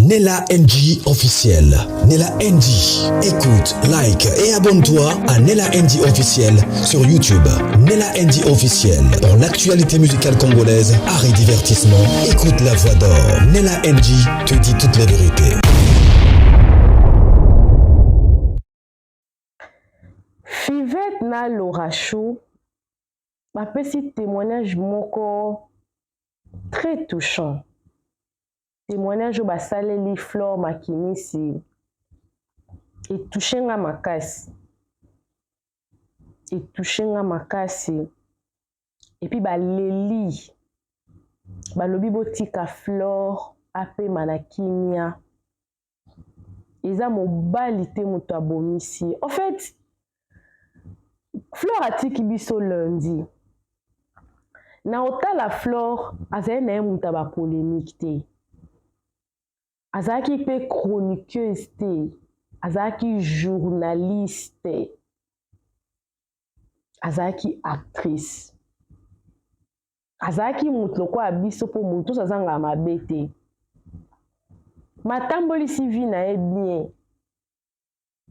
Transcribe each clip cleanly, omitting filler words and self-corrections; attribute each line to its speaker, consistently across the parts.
Speaker 1: Nella NG officiel. Nella NG. Écoute, like et abonne-toi à Nella NG officiel sur YouTube. Nella NG officiel. Pour l'actualité musicale congolaise, art et divertissement, écoute la voix d'or. Nella NG te dit toutes les vérités.
Speaker 2: Fivette na Laura Chou bapesi témoignage moko très touchant. Témoignage oyo basaleli Flore Makinisi etouche nga makasi, etouche nga makasi. Et puis baleli, balobi botika Flore apema na kimia, eza mobali te moto abomisi. En fait, Flore atiki biso lundi. Na otala, Flore azali na ye moto ya bapolémique te, azalaki mpe chroniqueuse te, azalaki journaliste, azalaki actrice, azalaki moto lokola biso, mpo moto nyonso azangaka mabe te. Matambolisi vie na ye bien,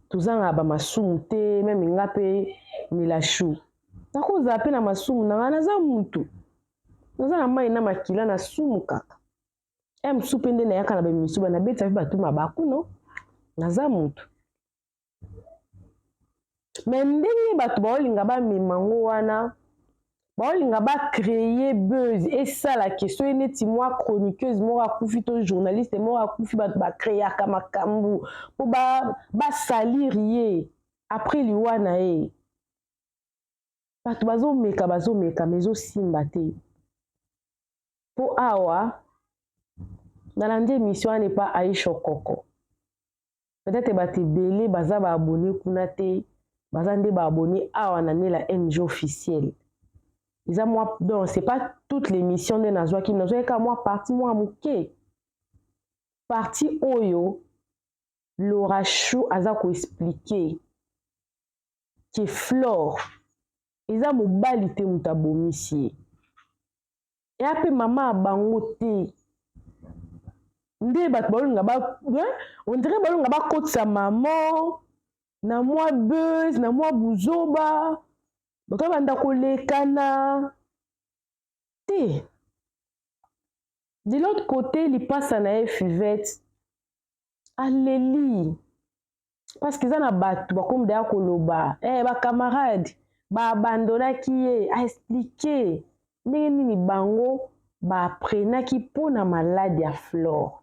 Speaker 2: tozangaka bamasumu te. Même nga mpe Nilachou nakozala mpe na masumu na ngai, naza mutu, naza na mai na makila, na sumu kaka e mosusu mpe nde nayaka na bamisu banabetisa mpe bato mabaku. No, naza mutu. Mais ndenge bato baolinga bamema ngo wana, baolinga bacréer buzz, esalaka soki neti mwa chroniqueuse moko akufi to journaliste moko akufi, bato bacréaka makambo mpo basalir ye. Après liwa na ye, bato bazomeka, bazomeka, mais ezosimba te. Mpo awa nalandi émission wana epa Aisha Okoko. Peut-être bato ebele baza baabonnés kuna te, baza nde baabonnés awa na Nela NG officiel. Eza mwa, donc c'est pas toute l'émission nde nazwaki, nazwaki kaka mwa partie mwa moke, partie oyo Laura Chou aza koexpliquer ke Flore eza mobali te moto abomisi ye, eya mpe mama ya bango te. Nde bato baolinga ba, on dirait baolinga bakotisa mama na mwa buzz, na mwa buzoba, bato banda kolekana te. De l'autre côté, lipasa na ye Fivette aleli parce que eza na bato bakomi daya koloba bacamarade baabandonaki ye. Aexpliquer ndenge nini bango baaprenaki mpona maladie ya Flore.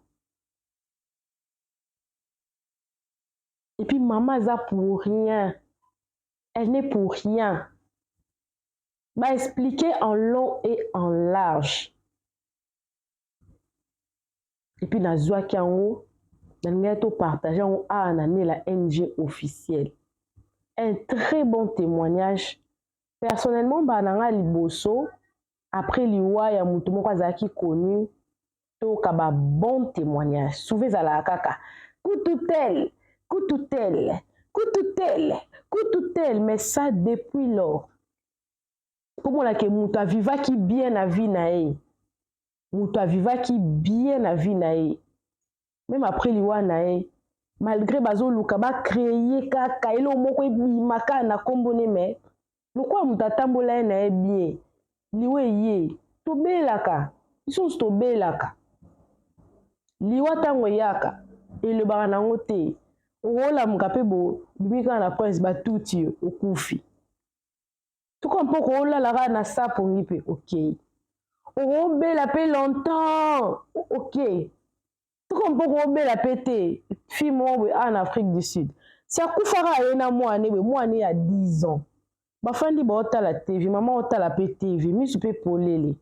Speaker 2: Et puis mama aza pour rien, elle n'est pour rien. Baexpliquer en long et en large. Et puis nazwaki yango, nalingaki topartage yango awa na Nela NG officiel. Un très bon témoignage. Personnellement, mbala na nga liboso après liwa ya motu moko azalaki connu toyoka ba bon témoignage. Souvent ezalaka kaka kutu tel, kutu tel, kutu tel, kutu tel. Mais ça, depuis lors, komonake moto avivaki bien na vie na ye, moto avivaki bien na vie na ye, même après liwa na ye, malgré bazoluka bacréer kaka eloko moko ebima kaka na nkombo ne, mais lokola moto atambola ye na ye bien, liwa eye, tobelaka, biso nyonso tobelaka. Liwa ntango eyaka, elobaka nango te. Okolamuka mpe bobimi kaka na prince, batuti yo, okufi. Tuka mpo koolala kaka na sapongi mpe okei, okobela mpe longtemps, okei. Tuka mpo koobela mpe te. Fille moko boye awa na Afrique du Sud, si akufaka ye na mwana boye, mwana ya 10 ans, bafandi baotala TV, mama otala mpe TV, misu mpe polele.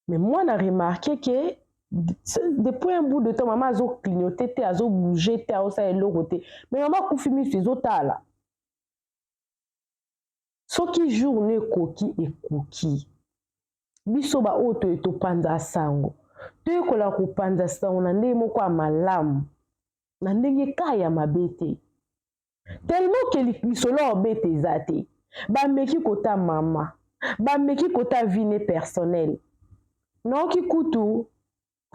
Speaker 2: Mais mwana remarque ke depuis un bout de temps mama azoclignote te, azobouge te, azosala eloko te, mais mama akufi, misu ezotala. Soki jour no ekoki, ekoki. Biso baoyo toye topanza sango, toyekola kopanza sango na ndenge moko ya malamu, na ndenge ka ya mabe te. Tellement ke lisolo ya obeta eza te, bameki kota mama, bameki kota vie ne personnel. Naoki kutu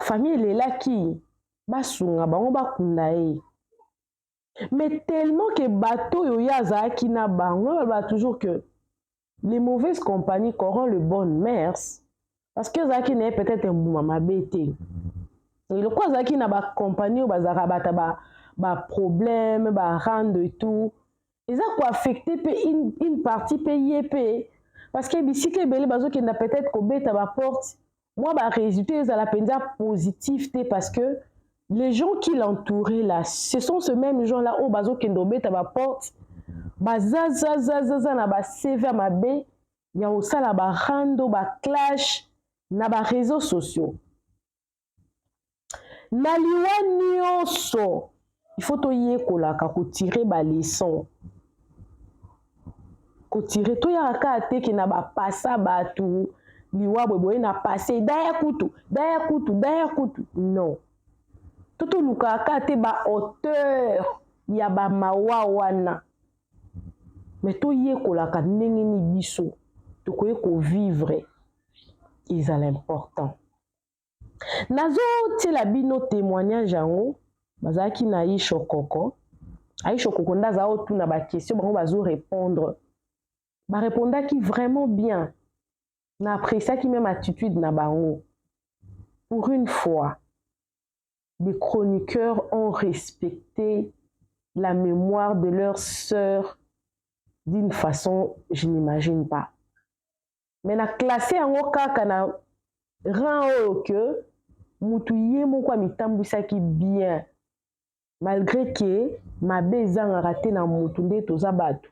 Speaker 2: Famille elelaki basunga bango bakunda ye. Mais tellement que bato oyo ye azalaki na bango, balobaka toujours que les mauvaises compagnies corrompent les bonnes mœurs, parce que azalaki na ye peut-être mbuma mabe te. Eloko azalaki na bacompagnie oyo bazalaka bata baproblème, barando et tout, eza koaffecter mpe une partie mpe ye mpe, parce que bisika ebele bazokenda peut-être kobeta baporte, mwa barésultat ezala mpenza positif te, parce que les gens qui l'entouraient là, ce sont ce mêmes gens là oyo bazokende kobeta baporte, bazazazazaza na baCV ya mabe ya kosala barando, baclash na baréseaux sociaux. Na liwa nyonso, il faut toyekolaka kotirer baleçon, kotirer. Toyaka kaka teke na bapasa bato liwa boye boye na passé, daya kutu, daya kutu, daya kutu. Non, to tolukaka kaka te bahauteur ya bamawa wana, me toyekolaka ndenge nini biso tokoki kovivre. Ezala important. Nazotiela bino témoignage yango. Bazalaki na Aisha Okoko. Aisha Okoko nde azala otuna baquestion, bango bazorépondre. Barépondaki vraiment bien, na appréciaki même attitude na bango. Pour une fois, des chroniqueurs ont respecté la mémoire de leur sœur d'une façon, je n'imagine pas. Mais na classe yango kaka na rang oyo ke mutu ye moko amitambwisaki bien, malgré ke mabe ezangaka te na mutu, nde toza bato.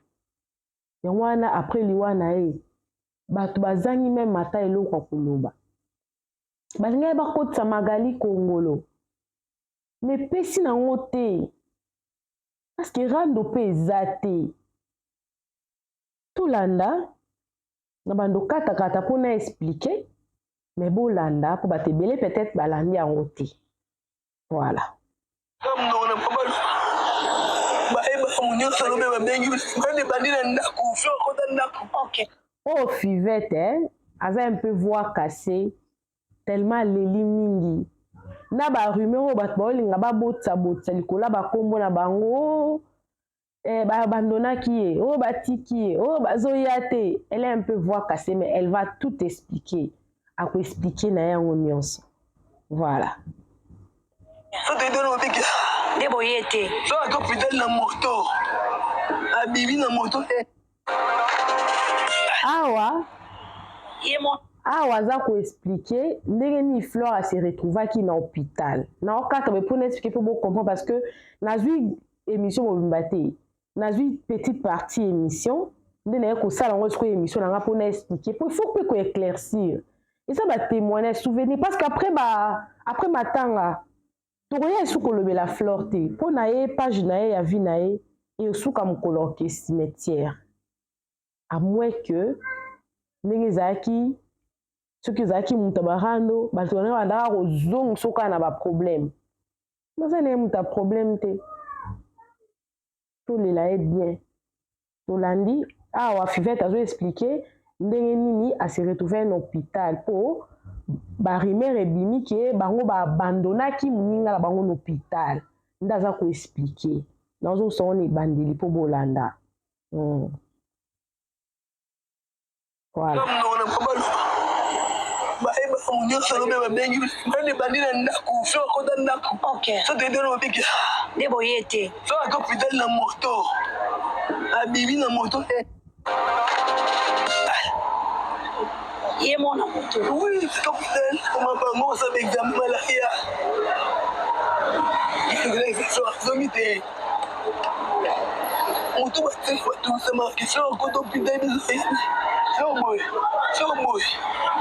Speaker 2: Yango wana, après liwa na ye, bato bazangi même ata eloko ya koloba. Balingaki bakotisa Magali Kongolo, me epesi nango te, parce que rando mpe eza te. Tolanda na bando katakata mpona expliquer, me bolanda mpo bato ebele peut-être balandi yango te. Voilà.
Speaker 3: Bayebaka nyonso lobe babengi bande bandi na ndako fo akota ndako.
Speaker 2: Oyo Fivette, eh, aza un peu voix cassée, tellement aleli mingi na barumeur oyo bato baolinga babotisa-botisa likolo ya bakombo na bango. Eh, baabandonaki ye, oyo batiki ye, oyo bazoya te. Elle est un peu voix cassée, mais elle va tout expliquer, akoexpliquer na yango nyonso. Voilà.
Speaker 3: So toyedona obiki.
Speaker 4: Nde boye te.
Speaker 3: So ake hôpital na moto, abimi na moto te.
Speaker 2: Awa
Speaker 4: ye mo
Speaker 2: awa aza koexpliquer ndenge nini Flore ase retrouvaki na hôpital. Naokata boye mpona expliquer, mpo bocomprendre, parce que nazwi émission mobimba te, nazwi petite partie émission nde naye kosala yango sikoyo émission na nga mpona expliquer, po il faut mpe koéclaircir. Eza batémoignage, souvenir, parce que après, ba, après matanga, tokoya esu kolobela Flore te, mpo na ye page na ye ya vie na ye esuka mokolo oke cimetière, à moins que ndenge ezalaki, soki ezalaki moto ya barando, bato wana bandaka kozongisa kaka na baproblème. Baza na ye moto ya problème te, tolela ye bien. Tolandi awa Fivette azoexpliquer ndenge nini ase retrouve na hôpital, mpo barumeur ebimi ke bango baabandonaki moninga na bango na hôpital. Nde aza koexpliquer, nazosongo na ebandeli mpo bolanda. Voilà.
Speaker 3: Bayebaka nyonso lobe babengi bande bandi na ndako fo akota ndako. So toyedona obiki.
Speaker 4: Nde boye te.
Speaker 3: So ake hôpital na moto, abimi na moto te.
Speaker 4: Ye mona moto.
Speaker 3: Oui, hôpital koma bango osala examen malaria, azongi te. Motu batiki batungisama question, akota hôpital, biso yebi so boye, so boye,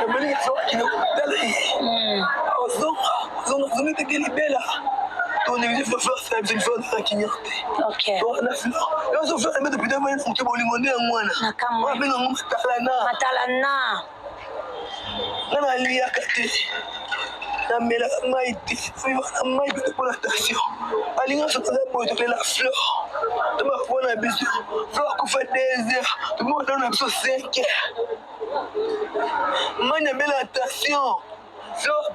Speaker 3: ebeliki so akende hôpital, azonga, azonga, azongi teke libela. Tonéglige fleur, sala biso fleur na kinya te. Wana fleur nyonso, fleur emete hôpital, vani moto bolingo nde yango wana.
Speaker 4: Nakamwe.
Speaker 3: Abenga yango matalana.
Speaker 4: Matalana.
Speaker 3: Nga naliaka te, namelaka mai te, wana mai pete mpona tension. Alinga so toza boye, tolela fleur, tobakua na biso. Fleur akufa 2 heures, tobimaka na biso 5 heures. Mai nabela tension. Fleur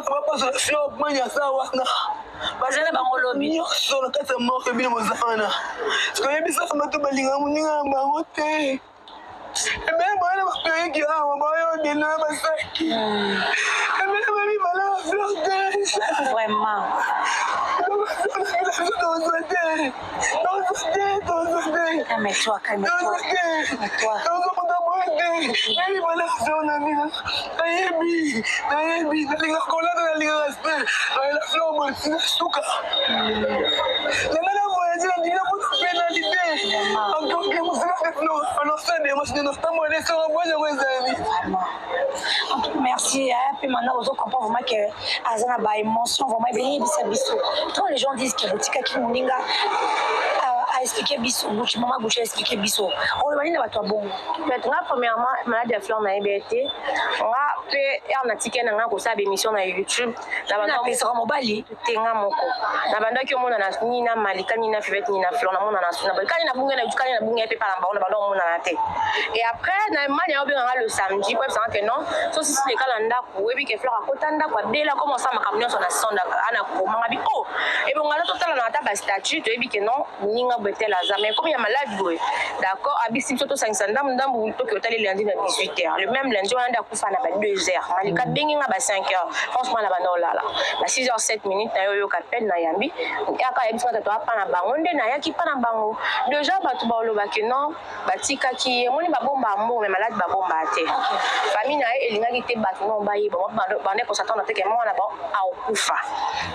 Speaker 3: bapasola fleur mani aza wana.
Speaker 4: Baza na bango lobi.
Speaker 3: Nyonso na kati ya morgue bino boza wana. Sikoyebisaka bato balingaka moninga na bango te. Ebele boye na baperiki awa baoyo odena na basaki. Ebele bamibala na fleur te.
Speaker 4: Vraiment.
Speaker 3: Tozwa te. Tozwa te, tozwa te.
Speaker 4: Calme-toi, calme-toi.
Speaker 3: Tozwa te.
Speaker 4: Calme-toi.
Speaker 3: Tozwa moto boye te. Nayebana fleur na bino. Nayebi, nayebi. Nalingaka kolata, nalingaka te. Nayela fleur boye tina suka. Nanga na voyage na ndimi na poto pénalité. Encore que mosala te fleur. Alors ça de moi, je ne tambola ne sera voyage yango ezali.
Speaker 4: Vraiment. En tout cas, merci. Hein. Puis maintenant, on comprend vraiment que aza na ba émotion vraiment ebele yebisa biso. Quand les gens disent que botikaki moninga a expliqué biso, Gucci, maman Gucci a expliqué biso. Oloba nini na bato ya bongo?
Speaker 5: Peut nga premièrement malade ya fleur nayebi ye te. Nga mpe heure natiki na nga kosala baémission na YouTube na
Speaker 4: Na pesaka mobali.
Speaker 5: Te, nga moko na bandaki omonana ni na Malika, ni na Fivete, ni na Fleur. Namonana su na kani nabungi na kani nabungi ye mpe pala bango na banda omonana te. Et après na mani ayobenganga le samedi po yebisanga ke non, so sisi leka na ndako, oyebi ke Fleur akota ndako, abela comme osala makambo nyonso na sonda ana komanga bi o ebonga to totala na ata bastatut, toyebi ke non, moninga boye tel aza, mais comme ya malade boye, d'accord, abisi biso tosangisa ndambu ndambu, toki otali lundi na 18 heures. Le même lundi wana nde akufa na ba 2 heures. Malika abengi nga ba 5 heures. Franchement, na banda olala ba 6 heures 7 minutes na yo oyoka peine na yambi aka ayebisi nga tato apa na bango nde nayaki pa na bango. Déjà bato balobaki non, batikaki ye moni babomba mbongo, mais malade babomba te. Famille na ye elingaki te bato non bayeba, bande kosatana te ke mwana bango akokufa.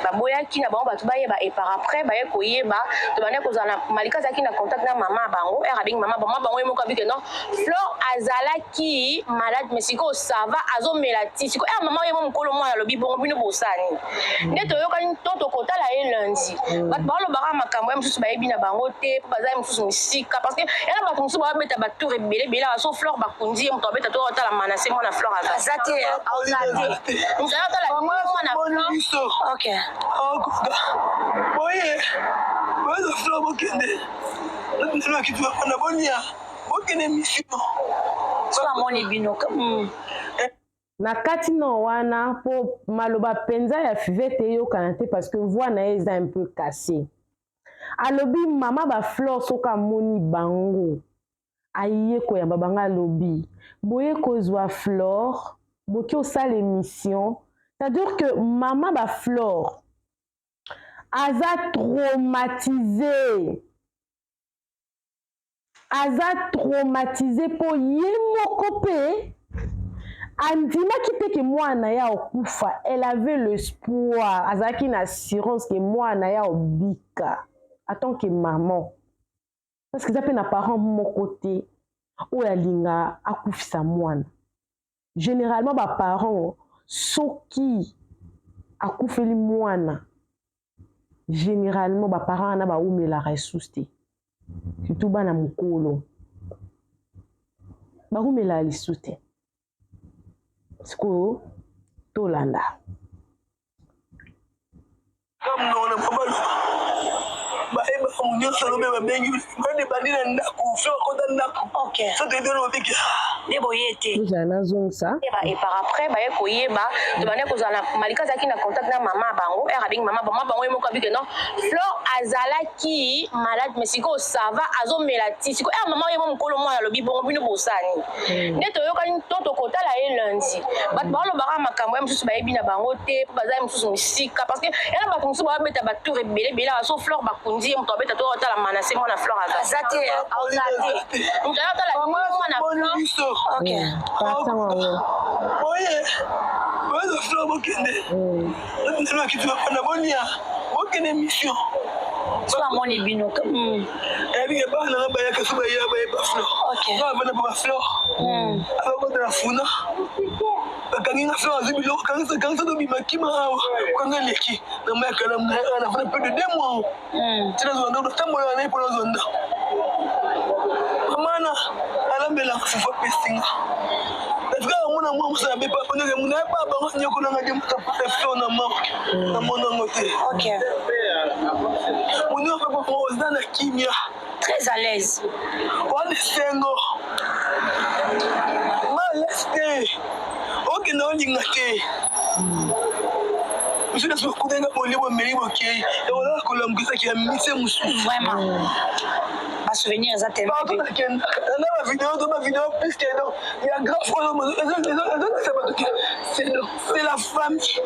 Speaker 5: Baboyaki na bango bato bayeba et par après baye koyeba. To bande kozala na Malika azalaki na contact na mama ya bango. Ere abengi mama, mama bango ye moko abike non, Fleur azalaki malade, mais sikoyo ça va, azomela ti sikoyo. Ere mama ye mo mokolo mwana alobi bongo, bino bosani nde toyokani to tokotala ye lundi. Bato balobaka makambo ya mosusu bayebi na bango te mpo baza mosusu misika, parce que yana bato mosusu babeta batour ebele ebele awa. So Fleur bakundi ye, moto abeta to otala Manase mwana Fleur aza
Speaker 4: Aza te.
Speaker 5: Aza te, moto aya otala mwana
Speaker 3: Boni
Speaker 5: Fleur.
Speaker 3: Biso.
Speaker 4: Ok.
Speaker 3: Akoka boye boyeza fleur, bokende nalobaki bafanda bonia, bokende mission.
Speaker 4: So amoni bino.
Speaker 2: Na kati na wana mpo maloba mpenza ya Fivete eyokana te, parce que voix na ye eza un peu cassé. Alobi mama bafleur soki amoni bango, aye koyamba bango, alobi boye kozwa Flore, boki osala émission. C'est-à-dire que mama baflore aza traumatisé, aza traumatisé mpo ye moko mpe andimaki te ke mwana ye akufa. Elle avait l'espoir, azalaki na assurance ke mwana ye obika en tant que maman, parce que eza mpe na parent moko te oyo alinga akufisa mwana. Généralement baparent soki akufeli mwana, généralement baparent wana bawumelaka lisusu te, surtout bana mokolo bawumelaka lisusu te. Sikoyo tolanda.
Speaker 3: Kamnona mabaloba bayebaka mo nyonso alobi babengi bande bandi na ndako, fleur akota ndako. So toyebi wana babiki.
Speaker 4: Nde boye te.
Speaker 2: Tozala nazongisa.
Speaker 5: Et par après baye koyeba to bande kozala na Malika azalaki na contact na mama ya bango. Ere abengi mama, mama bango ye moko abike non, Fleur azalaki malade, mais sikoyo ça va, azomela ti sikoyo. Ere mama ye mo mokolo mwana alobi bongo, bino bosani nde toyokani to tokotala ye lundi. Bato balobaka makambo ya mosusu bayebi na bango te mpo baza mosusu misika, parce que yana bato mosusu babeta batour ebele ebele awa. So Fleur bakundi ye, moto abeta to otala Manase mwana Fleur aza
Speaker 4: Aza te.
Speaker 5: Aza te, moto aya otala mwana
Speaker 3: Boni
Speaker 5: Fleur.
Speaker 3: Biso.
Speaker 2: Partant yango.
Speaker 3: Boye boyeza fleur, bokende nalobaki bafanda bonia, bokende mission.
Speaker 4: So amoni bino.
Speaker 3: Eyebi ke bana nanga bayaka, so baya bayeba fleur. Nga bavanda mpo bafleur abakota na funa, bakangi nga fleur, azwi biloko, kangisa kangisa, tobima kima awa, okanga eleki na mai ya kalamu na fana plus de 2 mois tina zwa ndako, natambola na ye mpo nazwa ndako. Mama na alambelaka fufu, apesinga natikaka mona mwa mosala be papa ndenge muna ye pa bango nyoko nanga de moto apesa fleur na morgue, namona yango te. Moninga papa oza na kimia.
Speaker 4: Très à l'aise.
Speaker 3: Wana esengo malasi te, okende olinga te. Biso nyonso bokutenga bolie, bomeli, bokei, ekolaka kolamukisaki ya mise mosusu.
Speaker 4: Vraiment, basouvenir eza tellement.
Speaker 3: Partout nakendaka na bavideo to bavideo, puisque donc ya grand frère ezolakisa bato ke c'est la famille.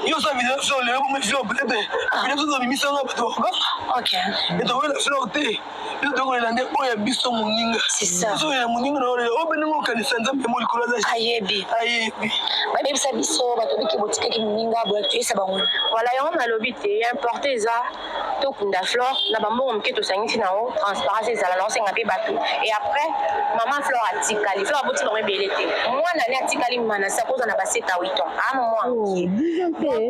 Speaker 3: Nyonso ya video fleur lelo bomi fleur, peut-être video mosusu obimisanga, bato bakoka etokoyela fleur te. Biso tokolela nde oyo ya biso moninga.
Speaker 4: C'est ça.
Speaker 3: Biso oyo ya moninga na oyo oyo bendenge okanisa Nzambe mo likolo aza.
Speaker 4: Ayebi.
Speaker 3: Ayebi.
Speaker 4: Bayebisa biso, bato biki botikaki moninga boye, toyesa bango.
Speaker 5: Voilà, yango nalobi te, importe eza tokunda Flore na bambongo moke tosangisi nango, transparence ezala na osenga mpe bato. Et après, mama Flore atikali, Flore aboti bango ebele te, mwana ne atikali Manase, akoza na ba 7 à 8 ans, aa mwa moke.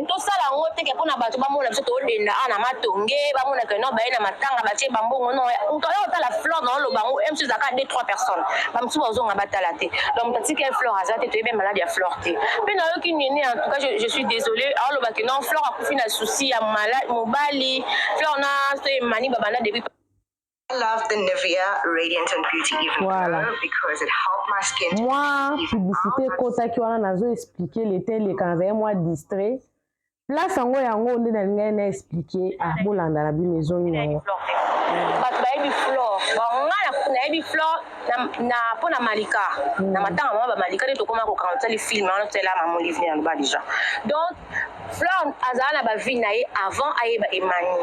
Speaker 5: Tosala yango teke mpona bato bamona biso todenda awa na matonge, bamona ke no baye na matanga, batie bambongo. No moto aya kotala Flore na oloba yango mso ezalaka 2 3 personnes, bamosusu bazonga batala te. Donc moto atika ye Flore aza te, toyebi malade ya Flore te. Mpe nayoki nene, en tout cas je suis désolé, aoloba ke non, Flore akufi na souci ya malade mobali. Flore na so emani babanda depuis.
Speaker 6: I love the Nivea Radiant and Beauty Even
Speaker 2: Voilà.
Speaker 6: Glow because it helped my skin to
Speaker 2: Mwa
Speaker 6: even
Speaker 2: publicité
Speaker 6: out.
Speaker 2: ekotaki wana, nazo expliquer lete eleka, nazali mwa distrait. Place yango, yango nde nalingai na expliquer. Ah, bolanda na bino, ezongi nango.
Speaker 5: Bato bayebi Flore, bon, nga nayebi Flore na mpo na Malika, na matanga mama bamalika nde tokóma kokanga, tosali film wana, tosala mama Olive na loba déjà. Donc Flore azala na bavie na ye avant ayeba Emani.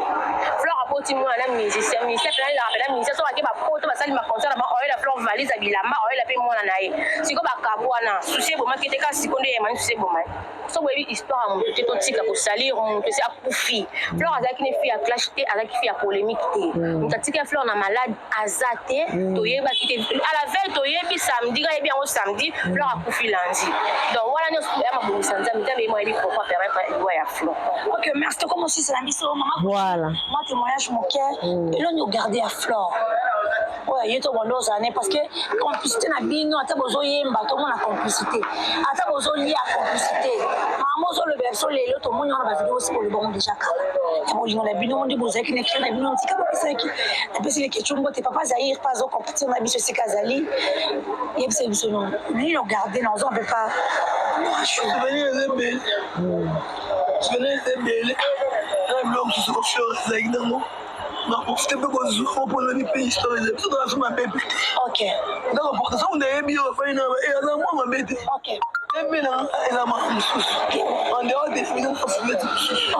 Speaker 5: Flore aboti mwana na musicien, musicien mpena alelaka mpena musicien. Soki ake bapoto, basali baconcert na bango, oyela Flore valise ya bilamba, oyela mpe mwana na ye. Sikoyo bakabu wana, susi ebomaki te, kaka sikoyo nde Emani susi ebomaki. So boyebi histoire ya motu te, totika kosalir motu esi akufi. Flore azalaki ne fille ya clash te, azalaki fille ya polémique te. Moto atika ya Flore na malade aza te, toyebaki te. À la veille toyebi samedi, nga yebi yango samedi, Flore akufi lundi. Donc wana nyonso ya mabongisa Nzambe. Nzambe ye mo ayebi pourquoi permettre liwa ya Flore.
Speaker 4: Ok, merci. Tokoma osisa na biso, mama.
Speaker 2: Voilà.
Speaker 4: Mwa témoignage moke, eloni ogarde ya Flore oyo ye to bondo ozala ne, parce que complicité na bino, ata bozoyemba tomona complicité, ata bozolia complicité. Mama, ozolobela biso lelo, tomoni wana bavideo osi bolobango déjà kala ya bolingo na bino, nde bozalaki na kio na bino. Tika bopesaki, napesi question mbote papa Zaire mpe azocompatir na biso esika azali. Yebisa biso no nini ogarde na ozo mpe pa.
Speaker 3: Souvenir eza ebele, souvenir eza ebele na biloko mosusu. Flore ezalaki nango na profite mpe kozwa mpo lobi mpe histoire eza biso toza so mabe mpe te. Donc porte soki nayebi yo afai na aza mwa mabe te. Ebe na eza makambo mosusu en dehors des télévision na fumeti mosusu.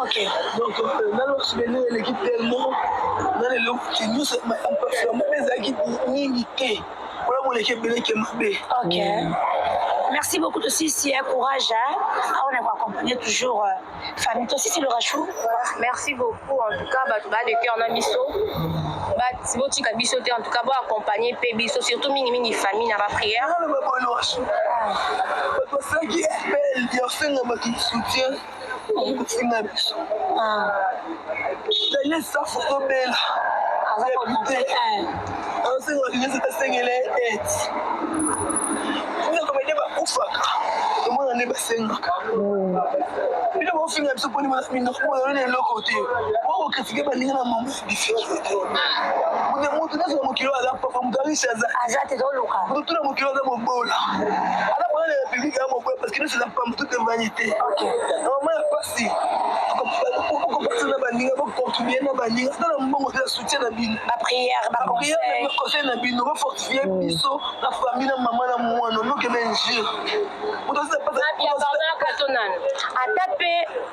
Speaker 3: Donc nano souvenir eleki tellement na lelo te, nyonso mabe ezalaki mingi te, mpona boleki ebeleki ya mabe.
Speaker 4: Ok. Merci beaucoup Tosisi, hein, courage. Hein. Ah, on a accompagné toujours famille. Tosisi le rachou.
Speaker 5: Merci beaucoup. En tout cas, bato ba de cœur na biso, botika biso te. En tout cas, boaccompagne mpe biso, surtout mingimingi famille na baprière.
Speaker 3: Nano baboloasu, bato basalaki appel ya kosenga bato soutien, kofinga biso. Daniel Safo tobela député, azosenga bato nyonso basengela ye aide. Bino comédien bakufaka, tomona nde basengaka bino, bofinga biso mponi minoko na eloko te. Bokocritiquer baninga na mama ya difficulté. Motu nyonso na mokili oyo aza papa, moto ariche aza.
Speaker 4: Aza te, toluka.
Speaker 3: Motu tu na mokili oyo aza mobola, aza mpona na république aza mobola, parce que nyonso eza pamba, tout est vanité. Na mama ya pasi, bokopartir na baninga, bocontribue na baninga, ata na mbongo te, ya soutien na bino.
Speaker 4: Baprière, baconseil.
Speaker 3: Conseil na bino, bofortifie biso na famille, na mama na mwana, nokende injure moto.
Speaker 5: Pardon nanu, ata mpe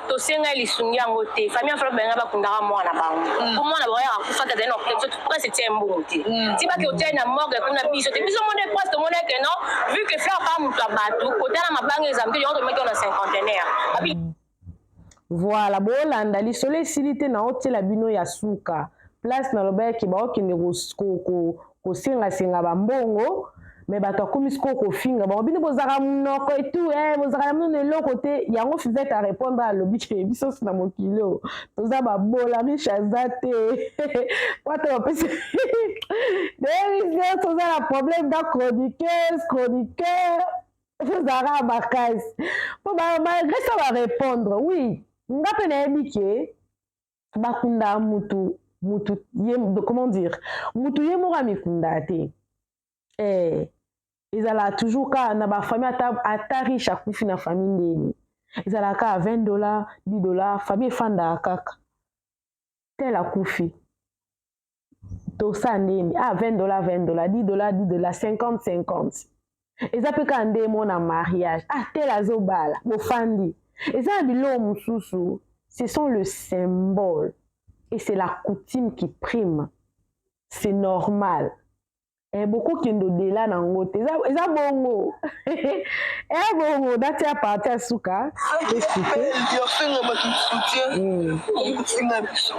Speaker 5: tosengai lisungi yango te, famille ya Flore benga bakundaka mwana bango, po mwana bango yaka akufaki, azali na hôpital. Biso presque tia mbongo te, ti baki otiai na morgue kuna, biso te. Biso monde presque tomoni ke non, vu que Flore kaka moto ya bato kotala mabanga eza moke, yango tomeki na cinquantenaire babi.
Speaker 2: Voilà, bolanda lisolo esili te, na otiela bino ya suka. Place nalobaki baokende kosengasenga bambongo, me bato akomi sikoyo kofinga bango: bino bozalaka monoko etu, bozalaka na bino eloko te. Yango Fivete arépondre, alobi ke biso so na mokili oyo toza babola, riche aza te, po ata bapesi biso, toza na problème na chroniqueuse, chroniqueur ozalaka makasi po malgré ça barépondre. Oui, nga mpe nayebi ke bakunda mutu, mutu ye, comment dire, mutu ye moko amikunda te. Ezala toujours kaka na bafamille, ata riche akufi na famille ndeni. Ezalaka kaka 20 dollars, 10 dollars, famille efandaka kaka. Tel akufi, tosala ndeni? Ah, 20 dollars, 20 dollars, 10 dollars, 10 dollars, 50 50. Eza mpe kaka nde mona mariage. Ah, tel azobala, bofandi. Eza na biloko mosusu, ce sont le symbole et c'est la coutume qui prime, c'est normal. Bokokende odela nango te, eza bongo, eya bongo. Dati ya partie ya suka.
Speaker 3: Yosenga bato soutien, okotinga biso.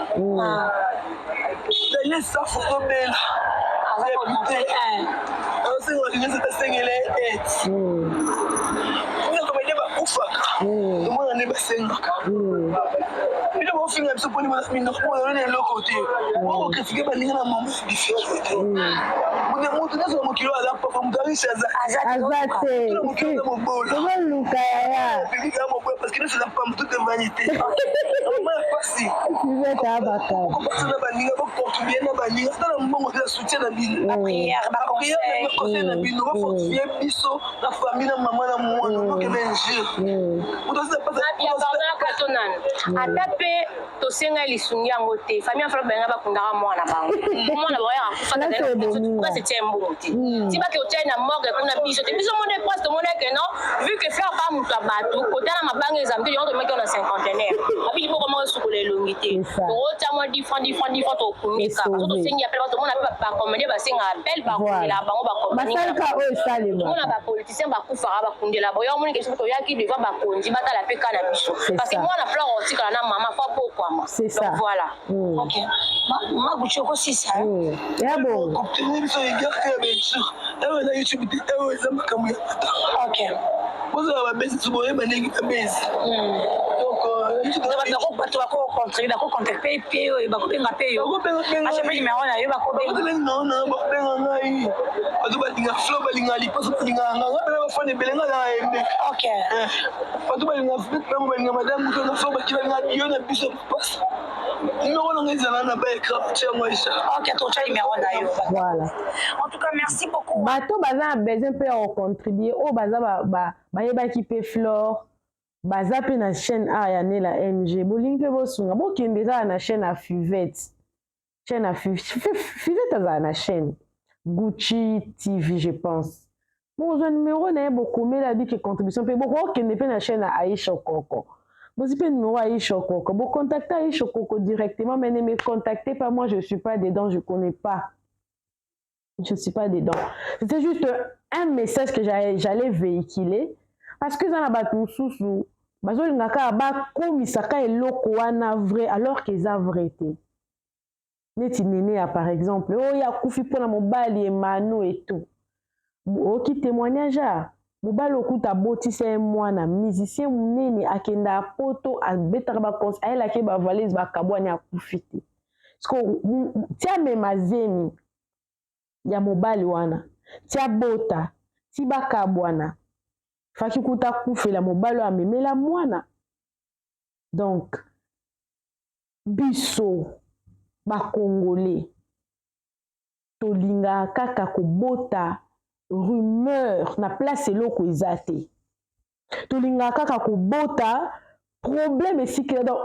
Speaker 3: Daniel Safu tobela député, azosenga bato nyonso tasengela aide. Comédien bakufaka, omona nde basengaka bino. Bofinga biso mponi minoko na eloko te, bokocritiquer baninga na mama ya difficulté. Moto nyonso na mokili oyo aza papa, moto ariche aza
Speaker 2: aza te.
Speaker 3: Mokili aza mobola.
Speaker 2: Tozoluka yaya.
Speaker 3: Public aza mobola parce que nyonso eza pamba, tout est vanité. Mama ya pasi.
Speaker 2: Eza makambo.
Speaker 3: Bokopasa na baninga, bocontribuer na baninga, ata na mbongo te, na soutien na bino,
Speaker 4: baprière,
Speaker 3: baconseil
Speaker 4: baconseil
Speaker 3: na bino, bofortifie biso na famille, na mama, na mwana, bokende injure moto.
Speaker 5: Pardon, nanu ata mpe tosenga lisungi yango te. Famille afala benga bakundaka mwana bango, mwana bango yaka kufa, presse etia mbongo te, ti bake otiai na morgue kuna. Biso te, biso mone presse tomonake non, vu que Fleur pa moto ya bato kotala mabanga eza mpe yango, tomeki na cinquantenaire abi liboko moko esukola elongi te. Tokotia mwa 10 francs, 10 francs, 10 francs, tokomi kaka so tosengi appel. Tomona mpe bacomédien basengaka appel, bakundela bango.
Speaker 2: Basalika oyo esalema.
Speaker 5: Tomona bapoliticien bakufaka, bakundela bango. Yango monike biso toyaki devant bakonzi, batala mpe ka na biso, parce que mwana Fleur otikala na mama fo apokwama. Donc voilà.
Speaker 4: Ok, Maguchi, okosisa.
Speaker 2: Ya bon.
Speaker 3: Obtenir biso egarte ya benjur eyo eza YouTube te, eyo eza makambo ya matanga. Bozala babesi so boyeba ndenge babesi. Donc
Speaker 4: bato bakocontribuer, bakocontacter mpe oyo bakobenga mpe yo, acha mpe numéro na yo, bakobenga.
Speaker 3: Numéro na bakobenga ngai. Bato balinga Flo, balinga liposo, balinga nga, nga mpena bafane ebele nga na aime. Bato balinga bango, balinga madame moto na Flo, baki balinga yo na biso pasa. Numéro na ngai ezala na baécran, tiango Aisha.
Speaker 4: Ok, totya numéro na yo.
Speaker 2: Voilà.
Speaker 4: En tout cas, merci beaucoup.
Speaker 2: Bato baza na besoin mpe ya kocontribuer, oyo baza bayebaki mpe Flore, baza mpe na chaîne a ya Nela MG, bolingi mpe bosunga, bokende kaka na chaîne ya Fivette, chaîne ya Fivette. Azala na chaîne Gucci TV, je pense. Bokozwa numéro na ye, bokomela bike contribution mpe. Bokokende mpe na chaîne ya Aisha Okoko, bozwi mpe numéro ya Aisha Okoko, bocontacte Aisha Okoko directement. Mais ne me contactez pas, moi je suis pas dedans, je connais pas, je ne suis pas dedans. C'était juste un message que j'allais véhiculer parce que eza na bato mosusu bazolinga kaka bakomisaka eloko wana vrai alors que eza vrai te. Neti nene ya par exemple oyo akufi mpona mobali Emanu eto, oyoki témoignage ya mobali okuta abotisa ye mwana musicien monene, akendaka Poto, abetaka baconcert, ayelaki bavalise, bakabwani, akufi te. Ti amema zemi ya mobali wana, ti abota, ti bakabwana, faki kuta akufela mobali oyo amemela mwana. Donc biso bakongole tolingaka kaka kobota rumeur na place eloko eza te, tolingaka kaka kobota problème esika. Donc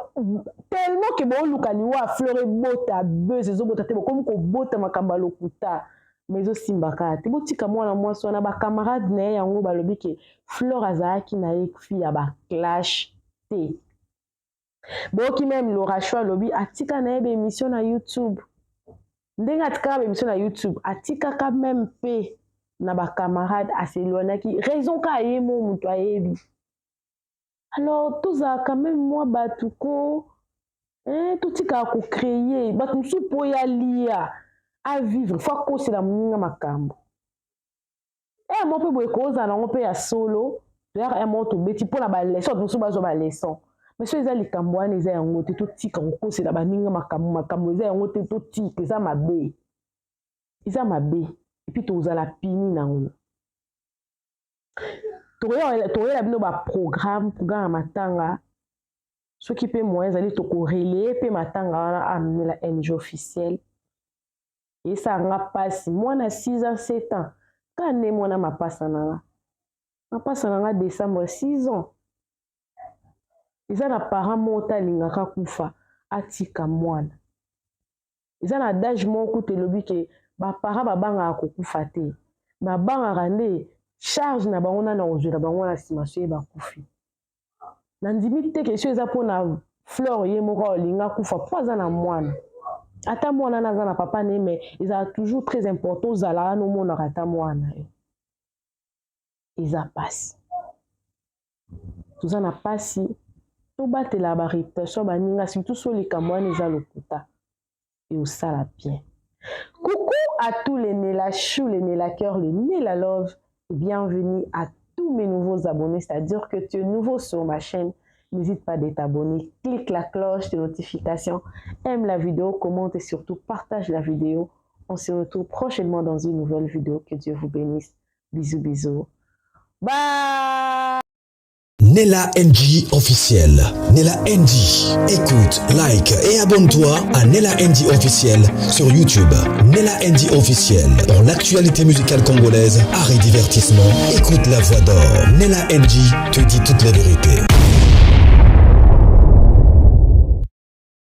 Speaker 2: tellement ke booluka liwa Fleur ebota buzz, ezobota te, bokomi kobota makambo ya lokuta, mais ezosimba kaka te. Botika mwana mwasi wana. Bacamarade na ye yango balobi ke Fleur azalaki na ye fille ya baclash te. Boyoki même Loracho alobi atika na ye baémission na YouTube, ndenge atikaka baémission na YouTube, atikaka même mpe na bacamarade, aselwanaki raison ka ye mo moto ayebi. Alors tozala quand même mwa bato ko totikaka kocréer. Bato mosusu mpo ya lia avivre, fo akosela moninga makambo e mo mpe boye kozala nango mpe ya solo. Toyaka ya moko tobeti mpona baleçon, bato mosusu bazwa baleçon, mais so eza likambo wana eza yango te, totika kokosela baninga makambo. Makambo eza yango te, totika, eza mabe, eza mabe. Et puis tozala pini nango, tokoyela bino baprogramme, programme ya matanga. Soki mpe moyen ezali, tokorelayer mpe matanga wana amemela NG officiel. Esanga mpasi, mwana 6 ans, 7 ans ka nde mwana mapasa na nga, mapasa na nga décembre 6 ans. Eza na parent moko te alingaka akufa atika mwana. Eza na adage moko kutu elobi ke ba parents babangaka kokufa te, babangaka nde charge na bango nani akozwela bango na nsima soki bakufi. Nandimi te question eza mpona Flore ye moko alinga akufa mpo aza na mwana. Ata mwana wana aza na papa na ye, mais ezala toujours très important ozala wana omonaka ata mwana yo. Eza pasi. Toza na pasi, tobatela ba réputation baninga, surtout so likambo wana eza lokuta. Eosala bien. Coucou à tous les Nela Chou, les Nela Cœur, les Nela Love. Et bienvenue à tous mes nouveaux abonnés, c'est-à-dire que tu es nouveau sur ma chaîne. N'hésite pas de t'abonner, clique la cloche de notification, aime la vidéo, commente et surtout partage la vidéo. On se retrouve prochainement dans une nouvelle vidéo. Que Dieu vous bénisse. Bisous, bisous. Bye!
Speaker 1: Nella NG officiel. Nella NG. Écoute, like et abonne-toi à Nella NG officiel sur YouTube. Nella NG officiel. Pour l'actualité musicale congolaise, art et divertissement, écoute la voix d'or. Nella NG te dit toute la vérité.